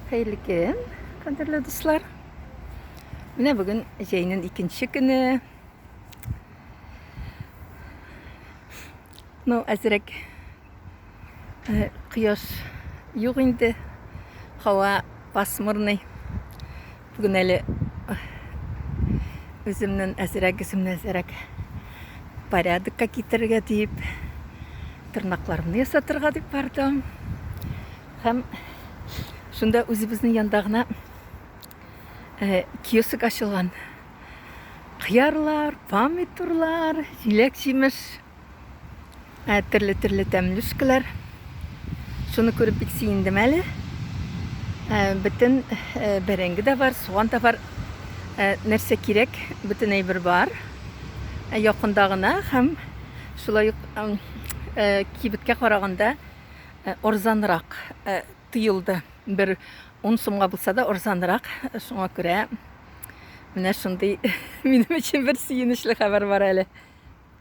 Хәерле көн, кадерле дуслар. Менә бүген җәйнең икенче көне. Ну, әзрәк э, кояш юк инде. Һава пасмурный. Бүген әле э, үземнең әзрәк, үземне әзрәк порядокка китерергә диеп, тырнакларымны ясатырга дип бардым. Һәм шунда үзебезнең янда гына э, киоск ачылган. Кыярлар, помидорлар, җиләк-җимеш, э, төрле-төрле тәмлүшкәләр. Шуны күреп бик сөендем әле. Э, бөтен э, бәрәңге дә бар, суган да бар. Э, нәрсә кирәк, бөтен әйбер бар. Э, якында гына һәм шулай ук э, кибеткә караганда Э, арзанрак э, тоелды. Бер 10 сумга булса да арзанрак. Шуңа күрә менә шундый минем өчен бер сөенечле хәбәр бар әле.